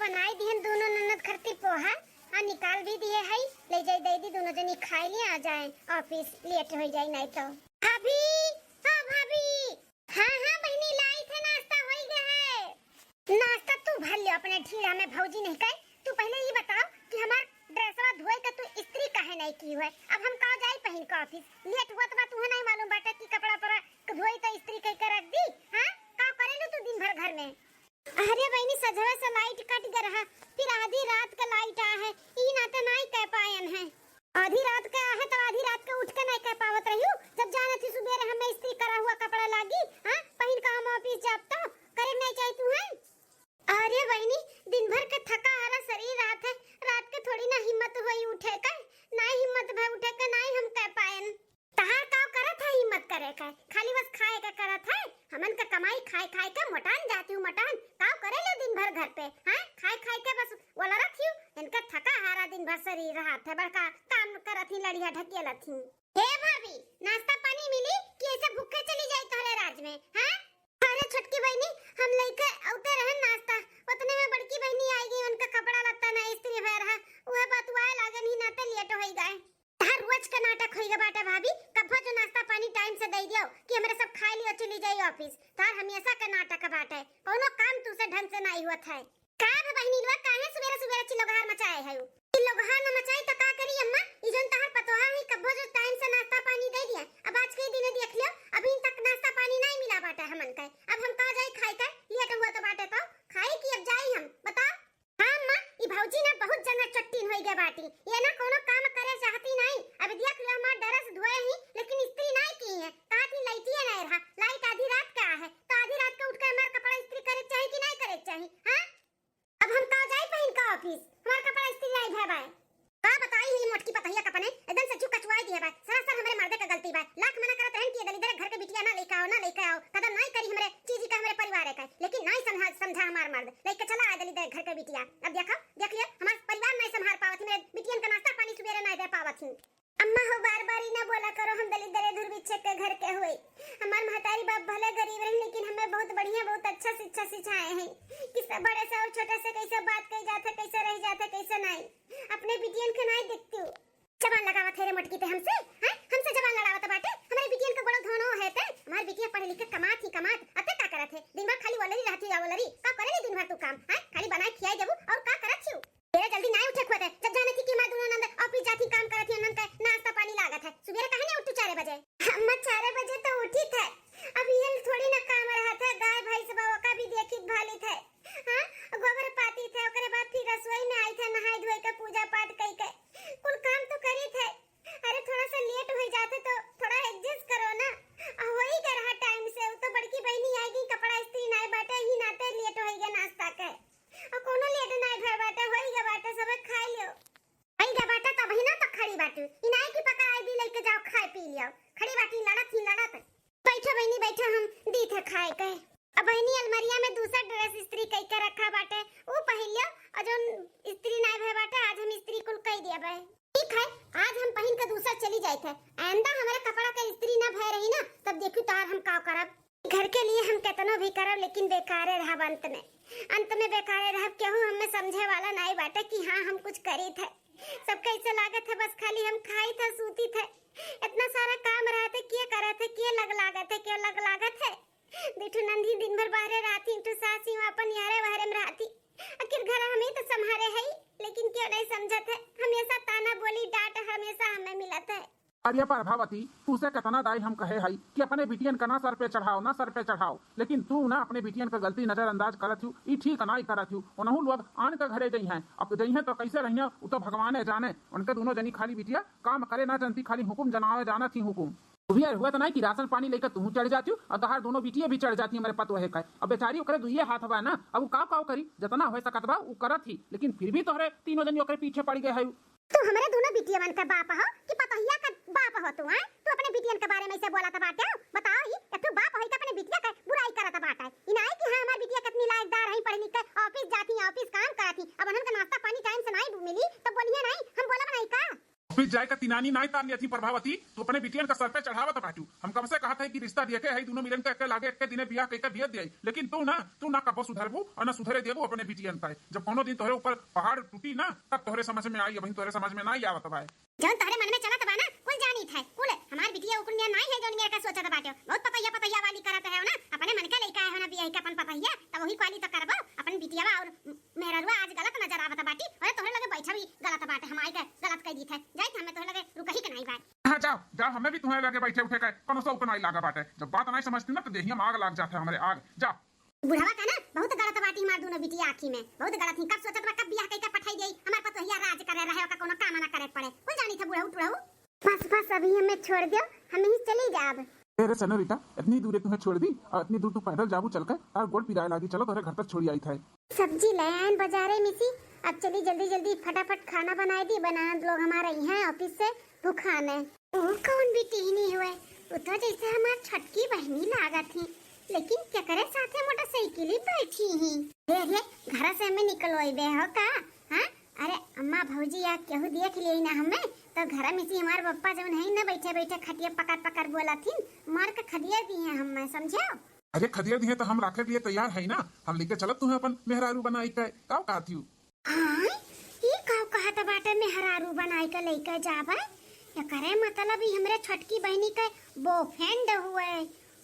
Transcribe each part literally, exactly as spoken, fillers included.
बनाई दिहन दोनों ननद खरती पोहा, आ निकाल भी दिए हई, ले जाई दे दी, दोनों जनी खाई ली, आ जाए ऑफिस, लेट हो जाई नहीं तो। भाभी, हाँ भाभी। हाँ हाँ बहिनी, लाई थे, नाश्ता होई गए है। नाश्ता तू भर लियो अपने ढीला में, भौजी नहीं कहे। तू पहले ये बताओ कि हमार ड्रेसवा धोए के तू इस्त्री काहे नहीं की हुए? अब हम का जाई पहिन के ऑफिस, लेट हुआ तो बात तुहे नहीं मालूम बाटे कि कपड़ा पर धोई तो इस्त्री कह के रख दी। हाँ, का करेलू तू दिन भर घर में? अरे बहिनी, सजवे से लाइट कट गए रहा, फिर आधी रात का लाइट आ है, ई नाते नाई कह पायन है। आधी रात का आहे तो आधी रात का उठ के नाई कह पावत रहियो, जब जाने थी सुबेरे हमें इस्त्री करा हुआ कपड़ा लागी, हाँ, पहिन का हम ऑफिस जाब तो करे नहीं चाही तू है। अरे बहिनी, दिन भर के थका हारा शरीर रहत है, रात के थोड़ी ना हिम्मत होई उठे के, ना हिम्मत भे उठे के, ना ही हम कह पायन। तहार काव करत है हिम्मत करे के, खाली बस खाए के करत है। हमन के कमाई खाए खाए के मोटान जाती हूँ मोटान। काव करे ले दिन भर घर पे, हैं? खाए खाए के बस वलरत ही। इनका थका हारा दिन भर शरीर रहत है, बड़का काम करत ही, लड़िया ढकेलत ही। हे भाभी, नाश्ता पानी मिली कि ऐसे भूखे चली जाई तोहरे राज में, हैं? अरे छोटकी बहिनी, हम लइके औते रहन नाश्ता, उतने में बड़की बहिनी आई गई, उनका कपड़ा लत्ता ना इस्त्री भय रहा, उहे बतुआए लागन ही नाते लेट होई गए। तहार रोज का नाटक होई गए बाटे भाभी, कब्बो जो नाश्ता पानी टाइम से दे दियो कि हमरे सब खाए लियो चली जाई ऑफिस। तहार हमेशा का नाटक बाटे, कौनो काम तू से ढंग से नाई होत है। का बा बहिनी लोग, काहे सुबेरे सुबेरे चिल्लोगहार मचाए है? चिल्लोगहार न मचाई तो का करी अम्मा, ई जोन तहार पतोहा है कब्बो जो टाइम से नाश्ता पानी दे दिया, अब आज के दिन देख लियो, अभी तक नाश्ता पानी नहीं मिला बाटे हमन के। अब हम का जाई खाए के, लेट हुआ तो बाटे तो खाई कि अब जाई हम, बताओ। हाँ अम्मा, ई भौजी ना बहुत जना चट्टीन होई गए बाटी। ये ना कोनो काम करे चाहती नहीं। अब दिया कि हमार ड्रेस धोए ही, लेकिन इस्त्री नहीं की है। कहा थी लाइटिए नहीं रहा, लाइट आधी रात का है, तो आधी रात का उठ के हमार कपड़ा इस्त्री करे चाही कि नहीं करे चाही? हाँ, अब हम का जाई पहिन का ऑफिस, हमार कपड़ा इस्त्री नहीं भे बाय। का बताई ही मोटकी पतहिया कपने, एकदम से चुका चुआई दिए बाय। सरासर हमरे मर्दे का गलती बाय। लाख मना करत रहन कि ये दलिद्दर घर के बिटिया ना लेके आओ, ना लेके आओ, कदम नहीं करी हमरे चीजी का, हमरे परिवार का, लेकिन नहीं समझा, समझा हमार मर्द, लेके चला आए दलिद्दर घर के बिटिया। अब देखो, देख लियो, हमार परिवार नहीं संभाल पावत ही, मेरे बिटियन का नाश्ता पानी सुबेरे नहीं दे पावत ही। अम्मा हो, बार बार ही ना बोला करो, हम दलिद्दर दुर्भिक्षक के घर के हुए। हमार महतारी बाप भले गरीब रही, लेकिन हमें बहुत बढ़िया, बहुत अच्छा शिक्षा सिखाए हैं कि सब बड़े से और छोटे से कैसे बात कही जात है, कैसे रह जात है, कैसे नहीं। अपने बिटियन के नहीं देखती हूँ। जबान लगावत है रे मोटकी ते हमसे, हैं? हमसे जबान लड़ावत बाटे। हमारे बिटियन का बड़ा धनो है ते। हमारे बिटिया पढ़े लिखे कमात ही कमात, अते का करत है? दिन भर खाली वलरी रहती है, वलरी। का करे दिन भर तू काम, हैं? खाली बनाए खियाई देबू और का करत छिऊ? तेरे जल्दी नाई उठे खुआ ते। जब जाने थी कि हमारे दोनों नंद ऑफिस जाती काम करत ही, उनन के नाश्ता पानी लागत है। सुबेरे काहे नहीं उठू चार बजे? अम्मा, चार बजे तो उठी थे। अब ये थोड़ी ना काम रहत है, गाय भैंस बा ओका भी देखी भाली थे। हाँ, गोबर पाती थे, ओकरे बाद फिर रसोई में आई थे, नहाई धोई के, पूजा पाठ कई के, कुल काम तो करी थे। अरे, थोड़ा सा लेट हो जाते तो थोड़ा एडजस्ट करो ना। आ, हो ही गया रहा टाइम से, वो तो बड़की बहनी आएगी, कपड़ा इस्त्री नाई बाटे, ही नाते लेट हो गया नाश्ता के। आ, कोनो लेट नाई भर बाटे, हो ही गया बाटे, सब खाई लियो। हो ही गया बाटे, तब ही ना तो खड़ी बाटे। ई नाई की पकड़ आई दी, लेके जाओ, खाए पी लियो। खड़ी बाटी लड़त ही लड़त। बैठो बहिनी, बैठो, हम दी थे खाए के। अब बहिनी, अलमारिया में दूसरा ड्रेस इस्त्री कई के रखा बाटे, ऊ पहिन लियो, और जोन इस्त्री नाय भय बाटे, आज हम इस्त्री कुल कई दिया बाय। ठीक है, आज हम पहिन के दूसरा चली जाए थे, आइंदा हमारे कपड़ा के इस्त्री ना भय रही ना, तब देखू तार हम का करब। घर के लिए हम केतनो भी करब, लेकिन बेकारे रहब अंत में, अंत में बेकारे रहब। केहू हमें समझे वाला नाय बाटे कि हाँ, हम कुछ करी थे। सबके ऐसे लागत है बस खाली हम खाई थे, सूती थे। इतना सारा काम रहते, के करत है, के लग लागत है, के लग लागत है। दुठो नंदी दिन भर बाहरे रहती, एक ठो सास ही अपन यारे बहरे में रहती। आखिर घर हमें तो संभारे है, लेकिन क्यों नहीं समझत है? हमेशा ताना बोली डांट हमेशा हमें मिलत है। अरे प्रभावती, तू से कितना दाई हम कहे हई कि अपने बिटियन का ना सर पे चढ़ाओ, ना सर पे चढ़ाओ, लेकिन तू ना अपने बिटियन का गलती नजरअंदाज करत हूँ, ई ठीक नाई करत हूँ। उनहू लोग आन के घरे जइहैं, अब जइहैं तो कैसे रहिहैं, उ तो भगवाने जाने। उनके दोनों जनी खाली बिटिया काम करे ना जानती, खाली हुकुम जनावे जानत ही हुकुम। तू भी यार हुआ तो नहीं कि राशन पानी लेकर तू चढ़ जाती हूँ और तहार दोनों बिटिया भी चढ़ जाती हमारे पतोहे का। अब बेचारी ओकरे दुइये हाथ बा ना, अब उ काव काव करी, जितना हो सकत बा उ करत ही, लेकिन फिर भी तोहरे तीनों जनी ओकरे पीछे पड़ गए है। तू हमरे दोनों बिटियवन का बाप हो कि पतोहिया का बाप हो तू, हैं? तू अपने बिटियन के बारे में ऐसे बोलत बाटे हो? बताओ ही, एक ठो बाप होई के अपने बिटिया के बुराई करत बाटे। ई नाई कि हाँ, हमार बिटिया कितनी लायकदार है, पढ़ी लिख के ऑफिस जाती, ऑफिस काम करती, अब उन्हन का नाश्ता पानी टाइम से नाई मिली, तो बोलिए नाई, हम बोलब नाई का? जाए का तिनानी नाई तार लियत ही प्रभावती, तू अपने बिटियन का सर पे चढ़ावत बाटू। हम कब से कहत है कि रिश्ता दिया के है, दोनों मिलन के एके लागे, एके दिने बियाह कइके दियत दियाई, लेकिन तू ना, तू ना कबो सुधरबू और ना सुधरे देबू अपने बिटियन का। जब कोनो दिन तोहरे ऊपर पहाड़ टूटी ना, तब तोहरे समझ में आई, अबहिन तोहरे समझ में नाई आवत बाय। जौन तोहरे मन में चलत बा ना, कुल जानित है, कुल हमार बिटिया उकुल नियन नाई है, जौन मेरे का सोचत बाटे। बहुत पतैया पतैया वाली करत है ना, अपने मन के लइका है ना, बियाह के अपन पतैया, तब वही क्वाली तो करबो, अपन बिटिया और मेहररुआ आज गलत नजर आवत बाटी, अरे तोहरे लगे बैठा भी गलत बाटे, हम आई के गलत कह दीत है, जाइत हमें तोहरे लगे रुकही के नाई बाय। हाँ, जाओ, जाओ, हमें भी तुम्हारे लगे बैठे उठे के कोनो शौक नाई लागा बाटे। जब बात नाई समझती ना, तो देहिया में आग लाग जात है हमरे, आग। जाओ। बुढ़वा का ना बहुत गलत बाटी हमार दोनों बिटिया आँखी में, बहुत गलत ही। कब सोचत बा, कब बियाह कइके पठाई देई, हमार पतोहिया राज करे रहे, ओका कोनो काम ना करे पड़े। कुल जानी था बुढ़ऊ टुढ़ऊ। बस, बस, अभी हमें छोड़ दो, हम यहीं चली जाब। ए रे सेनोरिटा, इतनी दूर तुम्हें छोड़ दी और इतनी दूर तू पैदल जाबू चल के, तार गोड़ पिराए लागी। चलो, तोहरे घर तक छोड़ी आई था। सब्जी ले आयन बाजारे में से, अब चली जल्दी जल्दी फटाफट खाना बनाए दी, बनान लोग हमारे यहाँ ऑफिस से भुखान है। ओ कौन बिटिहनी हुए? उ तो जैसे हमार छोटकी बहिनी लागत ही, लेकिन केकरे साथे मोटरसाइकिल ही बैठी ही। रे रे, घर से हमें निकलवाइबे हो का? हाँ? अरे अम्मा भौजी या केहू देख लिये ना हमें, तो घर में से हमार पप्पा जौन है ना बैठे बैठे खटिया पकड़ पकड़ बोलत ही, मार के खदिया दी है हमें, समझो? अरे खदिया दी है तो हम राखे लिए तैयार है ना, हम लेके चलब तुम्हें अपन मेहरारू बनाई के, का कहत हूँ? हाँ, ई का कहत बाटे मेहरारू बनाई के लेके जाबे? एकरे मतलब ई हमरे छोटकी बहिनी के boyfriend हुए।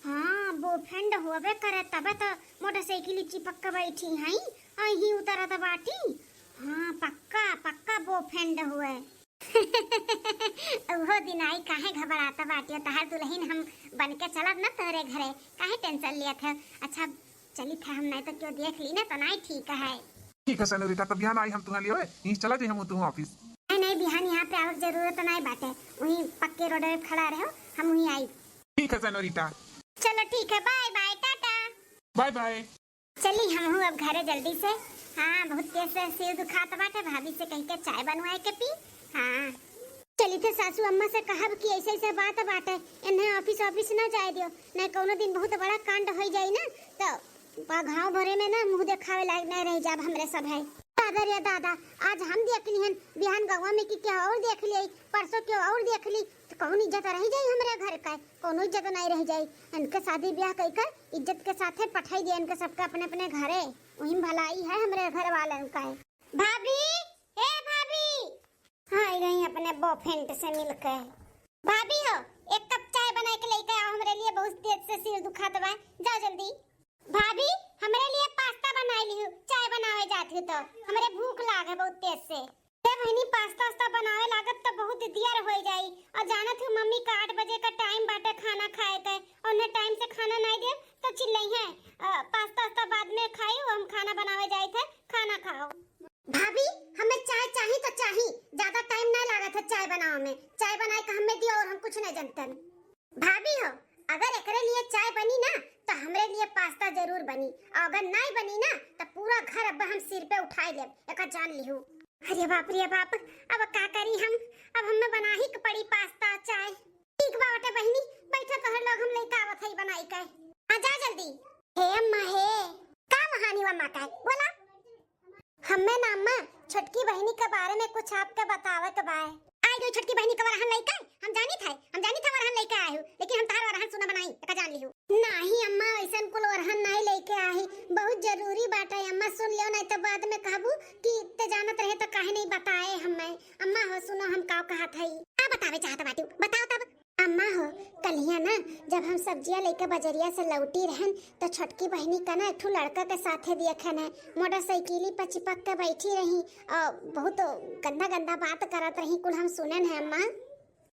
हाँ, boyfriend होबे करे तबे तो मोटरसाइकिल चिपक के बैठी हैं, अहीं उतरत बाटी। हाँ, पक्का, पक्का boyfriend हुए। उहो दिन आई, काहे घबरात बाटियो, तहार दुल्हन हम बन के चलब ना तोहरे घरे, काहे tension लियत है? अच्छा, चली था हम, नहीं तो क्यों देख ली ना, तो नहीं ठीक है। ठीक है सेनोरिटा, तो बिहान आई हम तुम्हें लिए, यहीं चला जाई हम तुम्हें ऑफिस। नहीं, नहीं, बिहान यहाँ पे आवक जरूरत नहीं बाटे, वहीं पक्के रोड पे खड़ा रहो, हम वहीं आई। ठीक है सेनोरिटा। चलो ठीक है, bye bye, टाटा। Bye bye। चली हमहू अब घरे जल्दी से। हाँ, बहुत तेज से सिर दुखात बाटे, भाभी से कह के चाय बनवाए के पी। हाँ, चली थे सासू अम्मा से कहब कि ऐसे ऐसे बात बाटे, इन्हें ऑफिस ऑफिस ना जाए दियो, नहीं कौनो दिन बहुत बड़ा कांड हो जाई ना, तो गाँव भरे में ना मुँह देखावे लायक नहीं रह जाब हमरे सब है। दादा रे दादा, आज हम देख लिहन, बिहान गौवा में कि क्या और देख लिये, परसों क्यों और देख ली, तो कौन इज्जत रह जाई हमरे घर का? कौनो इज्जत नहीं रह जाई। इनके शादी ब्याह कई कर इज्जत के साथे पठाई दिया इनके सबके अपने अपने घरे। वही भलाई है हमरे घर वालन का है। भाभी, ए भाभी। हाँ, आई गई अपने boyfriend से मिलके। भाभी हो, एक कप चाय बनाए के लेके आओ हमरे लिए, बहुत तेज से सिर दुखात बा। जाओ जल्दी। भाभी, हमरे लिए पास्ता बनाए लिहू, चाय बनावे जात हूँ तो हमरे भूख लाग है बहुत तेज से। ए बहिनी, पास्ता उस्ता बनावे लागब त बहुत देर होइ जाई। और जानत हूँ मम्मी का आठ बजे का टाइम बाटे खाना खाए के, और उन्हें टाइम से खाना नाई देब त चिल्लइहें, "अ, पास्ता उस्ता बाद में खाई, हम खाना बनावे जाइत है, खाना खाओ।" भाभी, हमें चाय चाही त चाही, ज्यादा टाइम ना लागत है चाय बनावे में। चाय बनाए का हमें दियो और हम कुछ नहीं जानतन। भाभी हो, अगर एकरे लिए चाय बनी ना, त हमरे लिए पास्ता जरूर बनी, और अगर नाई बनी ना, त पूरा घर अब हम सिर पे उठाए लेब, एका जान लिहू। अरे बाप रे बाप, अब का करी हम, अब हमें बनाही के पड़ी पास्ता चाय। ठीक बा बटे बहिनी, बैठा तोहर लोग हम लेके आवत हई बनाई के। आ जा जल्दी। हे अम्मा हे। का महानी अम्मा का है? बोला। हम्मे ना अम्मा, छोटकी बहिनी के बारे में कुछ आपके बतावे के बा। आई गई छोटकी बहिनी के वरहन लइके। हम जानित है, हम जानित है वरहन लइके आए हो, लेकिन हम तहार वरहन सुना बनाई, एका जान लिहू। नाही अम्मा, ऐसन कुल वरहन नहीं लइके आई, बहुत जरूरी बात है अम्मा, सुन लियो, नहीं तो बाद में कहबू कि ते जानत रहे तो काहे नहीं बताए हमें। अम्मा हो सुनो, हम का कहत हई। का बतावे चाहत बाटू, बताओ तब। अम्मा हो, कलिया ना, जब हम सब्जिया लेके बजरिया से लौटी रहन, तो छोटकी बहिनी का ना एक ठो लड़का के साथे देखे न, मोटरसाइकिली पर चिपक के बैठी रही और बहुत गंदा गंदा बात करत रही, कुल हम सुनन है अम्मा।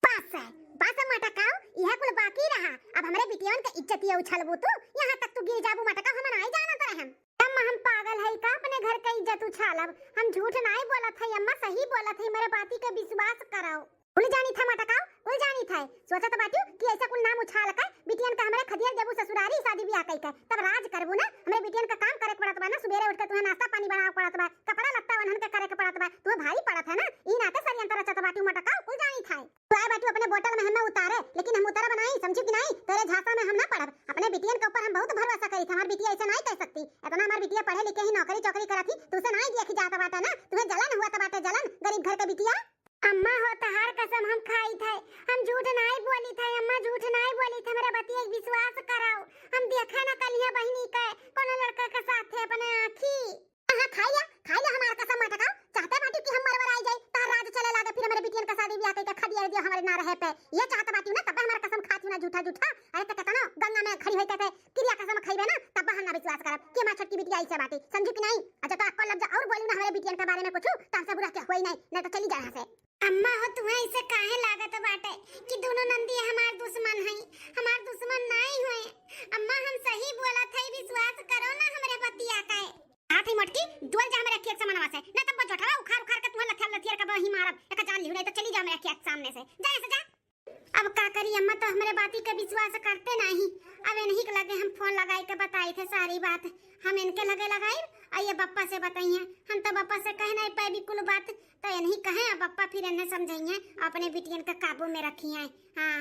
बस है, बस है मटकाओ, यह कुल बाकी रहा। अब हमरे बिटियवन के इज्जतिया उछलबू तू, यहाँ तक तू गिर जाबू मटकाओ, हम नाई जानत रहन। अम्मा, हम पागल हई का अपने घर के इज्जत उछालब? हम झूठ नाई बोलत हई अम्मा, सही बोलत हई, मेरे बाती के विश्वास करो। कुल जानी था मटकाओ, कुल जानी था। सोचत बाटू कि ऐसा कुल नाम उछाल के बिटियन का हमरे खदियर देबू ससुरारी शादी ब्याह कई के, तब राज करबू ना। हमरे बिटियन का काम करे के पड़त बा ना, सुबेरे उठ के तुम्हें नाश्ता पानी बनावे के पड़त बा, कपड़ा लत्ता वनहन के करे के पड़त बा, तुम्हें भारी पड़त है ना। ई नाते षड्यंत्र रचत बाटू मटकाओ, कुल जानी था। तू आए बाटू अपने बोतल में हमें उतारे, लेकिन हम उतरब नाई, समझू कि नाई? तोरे झांसा में हम ना पड़ब। अपने बिटियन के ऊपर हम बहुत भरोसा करी थे, हमार बिटिया ऐसे नाई कह सकती। इतना हमार बिटिया पढ़े लिखे ही, नौकरी चौकरी करत ही, तू से नाई देखी जात बाटे ना, तुम्हें जलन हुआ त बाटे, जलन, गरीब घर के बिटिया। अम्मा हो, तहार कसम हम खाइत है, हम झूठ नाई बोलित है अम्मा, झूठ नाई बोलित है, हमरे बतिया के विश्वास कराओ। हम देखे न कलिया बहिनी के कोनो लड़का के साथे अपने आँखी। हाँ, खाई ला, खाई ला हमार कसम मटका। चाहते बाटी कि हम मरवर आई जाई, तहार राज चले लागे, फिर हमरे बिटियन का शादी ब्याह कइके खदिया दियो हमरे ना रहे पे। ये चाहत बाटी ना, तब हमार कसम खाती ना झूठा झूठा। अरे तो केतनो गंगा में खड़ी होई कहते, किरिया कसम खइबे ना, तब हम ना विश्वास करब कि हमार छोटकी बिटिया ऐसे बाटी, समझू कि नहीं? अच्छा तो अक्कल लग जा और बोलू ना हमरे बिटियन के बारे में कुछ, तो हमसे बुरा के होई नहीं, नहीं तो चली जा यहाँ से। अम्मा हो, तुम्हें ऐसे काहे लागत बाटे कि दोनों नंदी हमार दुश्मन हई? हमार दुश्मन नहीं हुए अम्मा, हम सही बोलत हई, विश्वास करो ना हमरे बतिया के। हाथ ही मोटकी, डोल जा हमरे अखिया के सामनवा से, ना तब जोठवा उखाड़ उखाड़ के तुम्हें लथियार लथियार के बही मारब, एक जान लिहू, नहीं तो चली जा हमरे अखिया के सामने से, जा यहाँ से जा। अब का करी अम्मा, तो हमरे बाती के विश्वास करते नहीं। अब इन्हीं के लगे हम फोन लगाई के बताई थे सारी बात, हम इनके लगे लगाई और ये बप्पा से बताइए। हम तो बप्पा से कह नहीं पाए कुल बात, तो इन्हीं कहे अब बप्पा फिर इन्हें समझाइए, अपने बिटियन के काबू में रखिए। हाँ,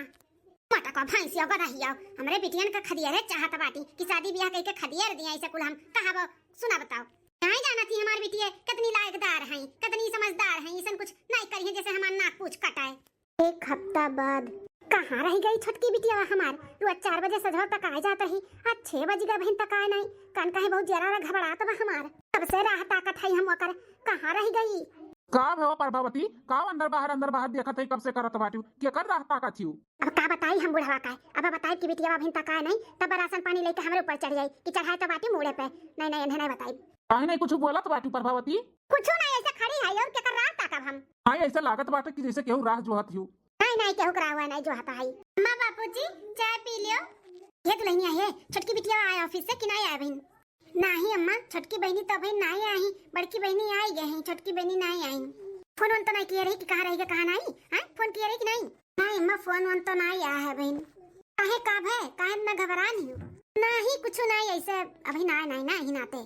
मटका भैंसिया गदहिया, हमरे बिटियन के खदियरे चाहत बाटी कि शादी ब्याह कइके खदियर दिया, ऐसे कुल हम कहब सुना बताओ। नहीं जाना थी हमार बिटिया कितनी लायकदार हैं, कितनी समझदार हैं, ऐसन कुछ नहीं करिए जैसे हमार नाक पूछ कटाए। एक हफ्ता बाद। कहाँ रह गई छोटकी बिटिया हमार? रोज चार बजे सजो तक आ जात रही, आज छह बज गए बहिन तक आए नहीं। कान कहे बहुत जरा घबरात बा हमार, कब से राह ताकत है हम ओकर, कहाँ रह गई? का भवा प्रभावती, का अंदर बाहर अंदर बाहर देखत है, कब से करत बाटू, केकर राह ताकत हिउ? अब का बताई हम बुढ़वा का, अब बताई कि बिटिया अभिन तक आए नहीं, तब राशन पानी लेके हमरे ऊपर चढ़ जाई कि चढ़ाए तो बाटी मूड़े पे। नहीं नहीं, इन्हें नहीं बताई। काहे नहीं कुछ बोलत बाटू प्रभावती? कुछ नहीं, ऐसे खड़ी है और केकर राह ताकब हम? आई ऐसे लागत बाटे कि जैसे केहू राह जोहत हिउ। नहीं नहीं, केहू के राह हुआ नहीं जोहत है। अम्मा बापूजी चाय पी लियो। ये दुल्हनिया है, छोटकी बिटिया आए ऑफिस से कि नहीं आए बहिन? नाही अम्मा, छोटकी बहिनी तो अभी नाही आई, बड़की बहिनी आई गए हैं, छोटकी बहिनी नाही आई। फोन वोन तो नहीं किए रही कि कहाँ रही गए, कहाँ नहीं? हाँ, फोन किए रही कि नहीं? नहीं अम्मा, फोन वोन तो नहीं आया है बहिन। काहे का भय, काहे इतना घबरान हिउ? नाही, कुछ नहीं, ऐसे अभी ना, नहीं, नहीं नाते।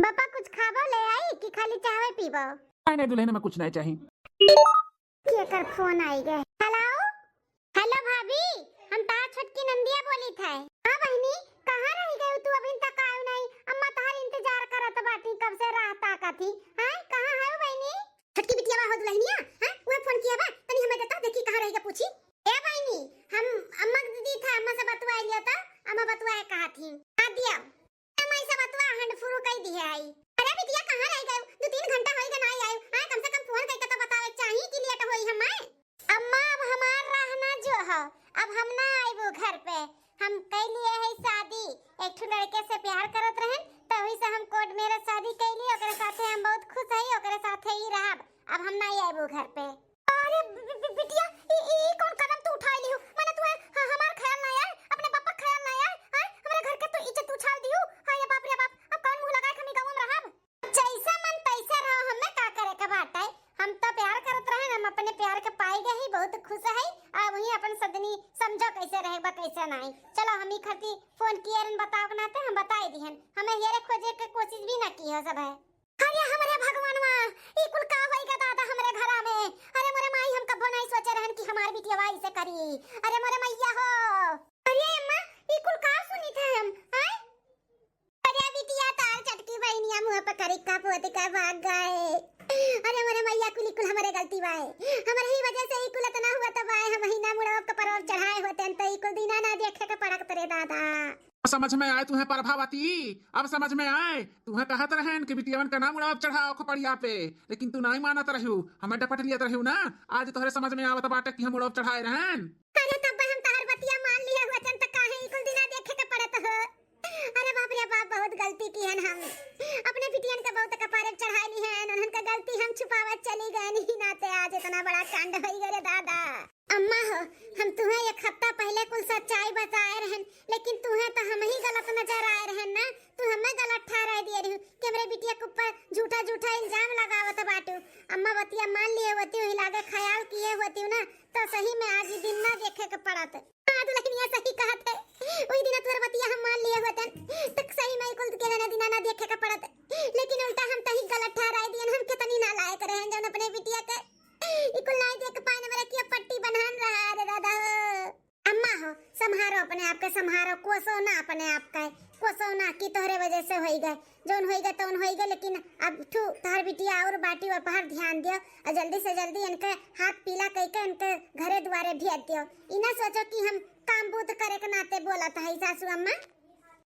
बापा कुछ खाबो ले आई कि खाली चाहवे पीबो? नहीं नहीं दुल्हन, में कुछ नहीं चाहिए। केकर फोन आई गए? हेलो, हेलो भाभी, हम तहार छोटकी नंदिया बोलित है। हाँ बहिनी, कहाँ रह गयू तू? अभी तक आयू नहीं। अम्मा तहार इंतजार करत बाटी, कब से राह ताकत ही। हैं, कहाँ है बहिनी? छोटकी बिटिया हो दुल्हनिया, हैं, वह फोन किया बा, तनी हमें देता, देखी कहाँ रह गया, पूछी। ए बहिनी, हम अम्मा के दीदी था, अम्मा से बतुआ लिया था, अम्मा बतुआ कहा थी। आ दिया। माई सब अतवा हंड फुरु कई दिहे आई। अरे बिटिया, कहाँ रह गयू? दो तीन घंटा होई गए ना आई आयू। हाँ, कम से कम फोन करके तो बतावे के चाही कि लेट होई हम आए। अम्मा, अब हमार राह ना जो हो, अब हम ना आइबू घर पे। हम कई लिए है शादी, एक ठो लड़के से प्यार करत रहन, तभी से हम कोर्ट मैरिज शादी कई लिए, ओकरे साथे हम बहुत खुश हई, ओकरे साथे ही रहब। अब हम ना आइबू घर पे। अरे बि-, बि-, बिटिया, ई, ई, ई कौन कदम तू उठाई लिहू? माने तू है, ह-, हमार ख्याल ना आए, अपने पापा ख्याल ना आए, हैं? हमरे घर के तू इज्जत उछाल दिहू। हाय रे बाप रे बाप, अब कौन मुंह लगाए के हम ई गाँव में रहब? जैसा मन तैसा रहो, हमें का करे के बाटे? हम तो प्यार करत रहे, हम अपने प्यार के पाई गए ही, बहुत खुश है। अब वही अपन सदनी समझो कैसे रहे बा, कैसे नहीं। चलो हम ई खरती फोन किए रहन बताओ के नाते हम बताई दिहन, हमें हेरे खोजे के कोशिश भी ना की हो सब है। अरे हमरे भगवानवा, ई कुल का होई गा दादा हमरे घरा में? अरे मोरे माई, हम कभो नहीं सोचे रहन कि हमार बिटिया ऐसे करी। अरे मोरे मैया हो। अरे अम्मा, ई कुल का सुनी थे हम, हैं? अरे बिटिया, तार चटकी बहिनिया मुँह पे करिका पोत के भाग गए। अरे मोरे मैया, कुल, ई कुल हमरे गलती बाए, हमरे ही वजह से ई कुल इतना हुआ तो बाए। हम ही ना मुड़वा के परवा चढ़ाए होते हैं तो ई कुल दिना ना देखे के पड़त रे दादा। समझ में आए तुम्हें प्रभावती? अब समझ में आए? तुम्हें कहत रहन कि बिटियावन का नाम उड़ाव चढ़ाओ खोपड़िया पे, लेकिन तू नहीं मानत रहू, हमें डपट लियत रहू ना। आज तोहरे समझ में आवत बाटे कि हम उड़ाव चढ़ाए रहन। अरे तब हम तहर बतिया मान लिया हुआ जन, त काहे ई कुल दिना देखे के पड़त हो? अरे बाप रे बाप, बहुत गलती किहन हम। अपने बिटियन के बहुत कपारे चढ़ाई लिहन, उन्हन का गलती हम छुपावत चली गए नहीं, नाते आज इतना बड़ा कांड होई गए रे दादा। अम्मा हो, हम तुम्हें एक हफ्ता पहले कुल सच्चाई बताए रहन, लेकिन तुम्हें तो हम ही गलत नजर आए रहन ना। तू हमें गलत ठहराए दिए रहू कि हमरे बिटिया के ऊपर झूठा झूठा इल्जाम लगावत बाटू। अम्मा बतिया मान लिए होती, वही लागे ख्याल किए होती ना, तो सही में आज ई दिन ना देखे के पड़त। हाँ दुल्हनिया सही कहत है, वही दिन तोर बतिया हम मान लिए होतन, तो सही में कुल के ना दिना ना देखे के पड़त। लेकिन उल्टा हम तही गलत ठहराए दियन, हम कितनी नालायक रहन जौन अपने बिटिया के ई कुल नाई देख पाइन, हमरा किया पट्टी बन्हान रहा। अरे दादा हो। अम्मा हो, संभारो अपने आप के, संभारो, कोसो ना अपने आप के। सोना की तोहरे वजह से होई गए, जौन होई गए तौन होई गए, लेकिन अब ठू तोहर बिटिया और बाटी, वह पर ध्यान दियो और जल्दी से जल्दी इनके हाथ पीला कइके इनके घरे दुआरे भेज दियो। ई ना सोचो कि हम काम बूत करे के नाते बोलत है सासू अम्मा।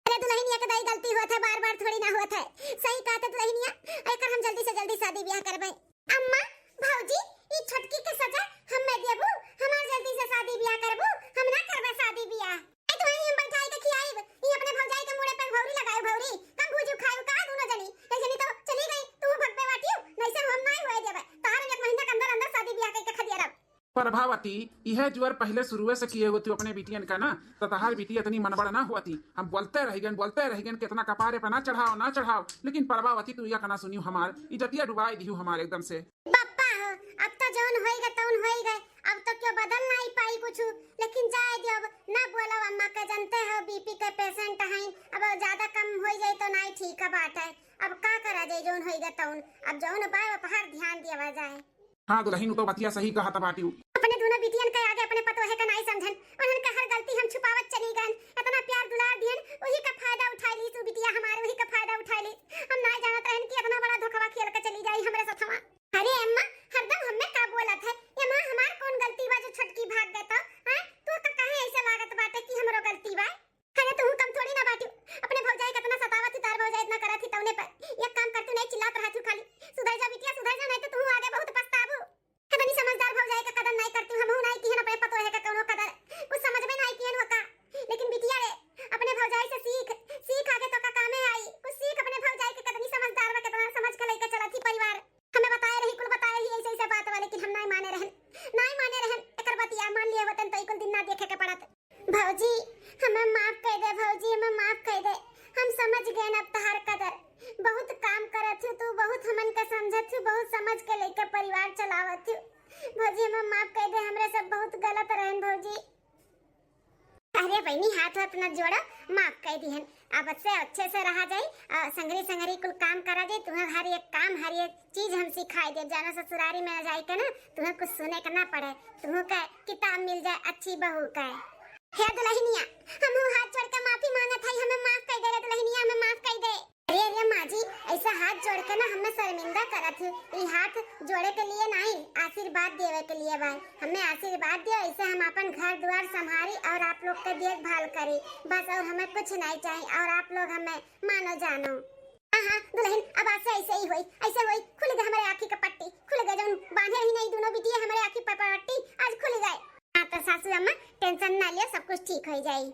अरे दुल्हनिया के दाई गलती होत है, बार बार थोड़ी ना होत है। सही कहत है दुल्हनिया, एकर हम जल्दी से जल्दी शादी ब्याह करबे। अम्मा, भौजी, ई छोटकी के सजा हम्मे देबू? हमार जल्दी से शादी ब्याह करबू? हम ना करबे शादी ब्याह। ए, तुम्हें हम बैठाई के खियाइब, ई अपने भौजाई के मुड़े पे भौरी लगायो, भौरी। कम भूजू खायो का दोनों जनी? एक जनी तो चली गई, तू भगबे बाटियो, नहीं से हम नाई होए देबे। तार एक महीना के अंदर अंदर शादी ब्याह कइके खदिया रब। प्रभावती, इहे जुअर पहले शुरुए से किए होती अपने बिटियन का ना, तो तहार बिटिया इतनी मनबड़ ना होती। हम बोलते रह गए, बोलते रह गए, कितना कपारे पे ना चढ़ाओ, ना चढ़ाओ, लेकिन प्रभावती तू या कना सुनियो हमार, इज्जतिया डुबाई दियो हमार एकदम से। पप्पा हो, अब तो जौन होई गए तौन होई गए, अब तो क्यों बदल नहीं पाई कुछ, लेकिन जाए दियो, अब ना बोलो अम्मा के, जानते हो बीपी के पेशेंट हैं, अब ज्यादा कम होई जाए तो नहीं ठीक है बात है। अब का करा जाए, जौन होई गए तौन, अब जौन उपाय उपहार ध्यान दिया जाए। हाँ दुल्हन, उ तो बतिया सही कहत बाटिउ। अपने दोनों बिटियन के आगे अपने पतोहे का नाई समझन, उन्हन का हर गलती हम छुपावत चली गन। इतना प्यार दुलार दियन, वही का फायदा उठाई ली तू बिटिया हमार, वही का फायदा उठाई ली। हम नाई जानत रहन कि इतना बड़ा धोखवा खेल के चली जाई हमरे सथवा। अरे अम्मा, हरदम हमें का बोलत है? ये माँ, हमार कौन गलती बा जो छोटकी भाग गए तो? हैं? तू का काहे ऐसे लागत बाटे कि हमरो गलती बा? अरे तू कम थोड़ी ना बाटिउ, अपने भौजाई कितना सतावत थी, तार भौजाई इतना करत थी तौने पर। एक काम करती नहीं, चिल्लात रहती खाली, सुधर जा बिटिया, सुधर जा, नहीं तो तू आगे बहुत पछताबू। कितनी समझदार भौजाई का कदर नहीं करती, हमहू नहीं किहन अपने पतोहे का कौनो कदर, कुछ समझ में नहीं किहन हो का। लेकिन बिटिया रे, अपने भौजाई से सीख, सीख आगे तो का कामे आई, कुछ सीख अपने भौजाई के, कितनी समझदार बा, कितना समझ के लेके चलत थी परिवार। हमें बताए रही, कुल बताए रही ऐसे ऐसे बात बा, लेकिन हम नहीं माने रहन, नहीं माने रहन। एकर बतिया मान लिए होतन तो ई कुल दिन ना देखे के पड़त। भौजी, हमें माफ कर दे भौजी, हमें माफ कर दे। हम समझ गए अब तहार कदर। बहुत काम करत हूँ तू, बहुत हमन के समझत हूँ, बहुत समझ के लेके परिवार चलावत हूँ। भौजी, हमें माफ कर दे, हमरे सब बहुत गलत रहन भौजी। अरे बहनी, हाथ वाथ न जोड़ो, माफ कर दिहन। अब से अच्छे से रहा जाई, अ, संगरी संगरी कुल काम करा जाई। तुम्हें हर एक काम, हर एक चीज हम सिखाई देब। जानो ससुरारी में जाए के ना, तुम्हें कुछ सुने के ना पड़े, तुम्हें के किताब मिल जाए अच्छी बहू के। हे दुल्हनिया, हमहू हाथ जोड़ के माफी मांगत हई, हमें माफ कर दे रे दुल्हनिया, हमें माफ कर दे। अरे अरे माँ जी, ऐसा हाथ जोड़ के ना हमें शर्मिंदा करत हो। ई हाथ जोड़े के लिए नहीं, आशीर्वाद देवे के लिए बा। हमें आशीर्वाद दियो, ऐसे हम अपन घर द्वार संभारी और आप लोग के देखभाल करी, बस और हमें कुछ नहीं चाहिए और आप लोग हमें मानो जानो। हाँ हाँ दुल्हन, अब आज से ऐसे ही होई, ऐसे होई। खुल गए हमारे आँखी के पट्टी, खुल गए, जब बांधे रही नहीं दोनों बिटिया हमारे आँखी पर पट्टी, आज खुल गए। हाँ तो सासू अम्मा, टेंशन ना लियो, सब कुछ ठीक हो जाई।